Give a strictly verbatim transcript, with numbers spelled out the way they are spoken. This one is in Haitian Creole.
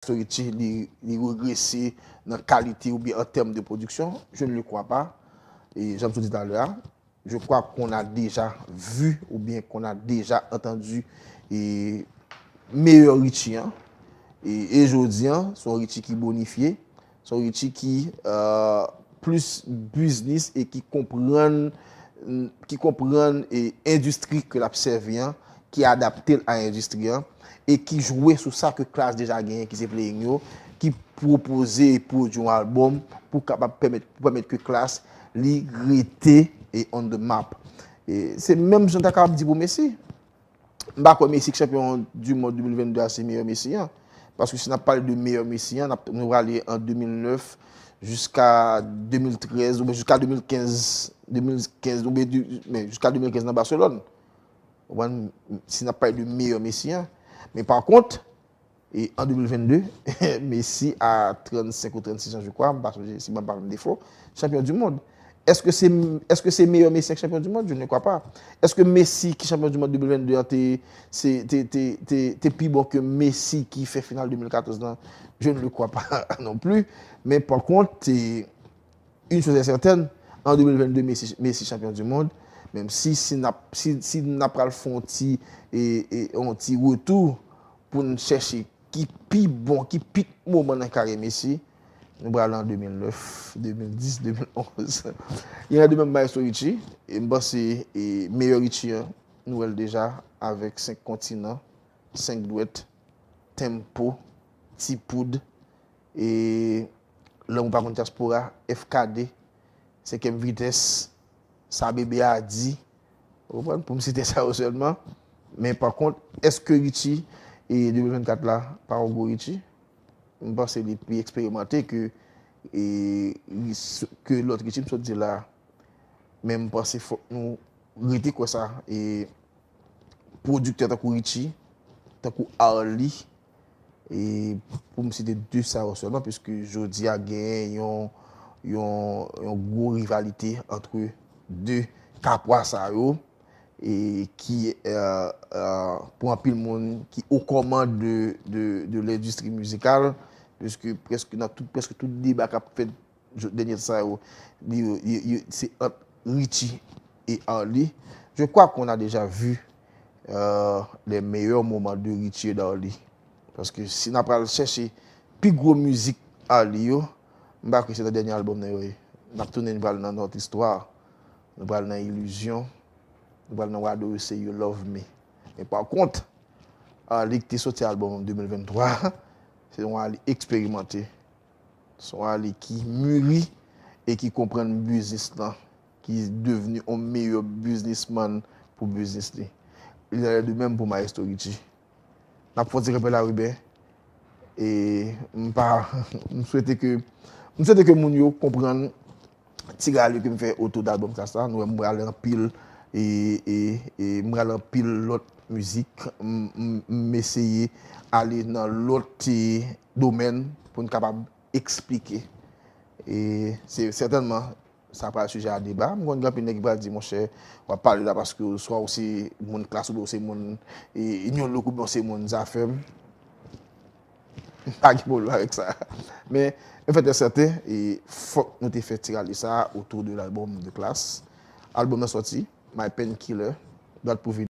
Maestro Richie li, li regrese nan kalite oubyen an tèm de pwodiksyon, je ne le crois pas. E jan m sot di talè a, je crois qu'on a déjà vu ou bien qu'on a déjà entendu e meyè Richie an. E, e jodi an, se yon Richie ki bonifye, se yon Richie ki euh, plis biznis e ki konprann ki konprann e endistri ke l ap sèvi an, ki adapte l a endistri an e ki jwe sou sa ke Klass deja genyen ki se playing yo, ki pwopoze e pwodui yon albòm pou kapab pèmèt pou pèmèt ke Klass li rete e on the map. E se menm jan ta kapab di pou Messi. M pa kwè Messi k chanpyon du monde de mil vennde a se meyè Messi an. Paske si n ap pale de meyè Messi an, n ap nou prale an de mil nèf jiska de mil trèz oubyen jiska de mil kenz, de mil kenz oubyen de, men jiska de mil kenz nan Barcelone. Ou konprann? Si n ap pale de meyè Messi an. Men pa kont, e an de mil vennde, Messi a trannsenk ou trannsis an, je crois, m pa sonje si m pa fè m defo, chanpyon du monde. Èske se èske se meyè Messi ki chanpyon du monde? Je ne le crois pas. Èske Messi ki chanpyon du monde de mil vennde an te se te te te te pi bon ke Messi ki fè final de mil katòz lan? Je ne le crois pas non plus. Men pa kont, une chose est certaine, an de mil vennde Messi Messi chanpyon du monde. Menm si si n ap si si n ap pral fè yon ti e, e yon ti retou pou n chèche ki pi bon, ki pik moman nan karyè Messi, nou prale an de mil nèf, de mil dis, de mil onz. Il en est de même Maestro Richie, e m panse e meyè Richie an, nou wè l deja avèk senk kontinan, senk dwèt, tempo, ti poud, e lanmou pa konn dyaspora, F K D, senkyèm vitès, sa bebe a di, ou konprann, pou m site sa yo sèlman. Men pa kont, èske Richie e de mil vennkat la pa yon gwo Richie? M panse li pi eksperimante ke e, ke lòt Richie m sot di la. Men m panse fòk nou rete kwè sa. E pwodiktè tankou Richie, tankou Arly, e pou m site de sa yo sèlman, piske jodi a genyen yon, yon, yon gwo rivalite antre de kapwa sa yo, e ki, euh, euh, pou anpil moun ki o kòman de, de, de lendistri mizikal, piske prèske nan tout, prèske tout deba k ap fèt dènye tan sa yo, li, li, li, se ant Richie e Arly. Je crois qu'on a déjà vu euh, les meilleurs moments de Richie et d'Arly. Paske si n ap pral chèche pi gwo mizik Arly yo, m pa kwè se nan dènye albòm nan yo ye. N ap tounen, nou pral nan Notre Histoire, nou pral nan Illusion, nou pral nan Why Do You Say You Love Me. Men pa kont, Arly ki te soti albòm de mil venntwa, se yon Arly eksperimante. Se yon Arly ki mûri e ki konprann biznis lan, ki devni yon meyè biznismann pou biznis li. Il en est de même pou Maestro Richie. N ap fè yon ti kanpe la, Ruben. E m pa, m swete ke, m swete ke moun yo konprann ti rale ke m fè otou de albòm sa, sa. Nou wè m rale anpil e, e, e m rale anpil lòt mizik. M, m, m eseye ale nan lòt e, domèn pou n kapab eksplike. E se sètènman, sa pral sijè a deba. M konn gen anpil nèg ki pral di, monchè, w ap pale la paske swa w se moun Klass oubyen w se moun e, Union Look oubyen w se moun Zafèm. M pa gen pwoblèm avèk sa. Men, le fait est certain, e fòk nou te fè ti rale sa a otou de lalbòm de Klass. Albòm nan sòti, My Painkiller, dwat pou vini.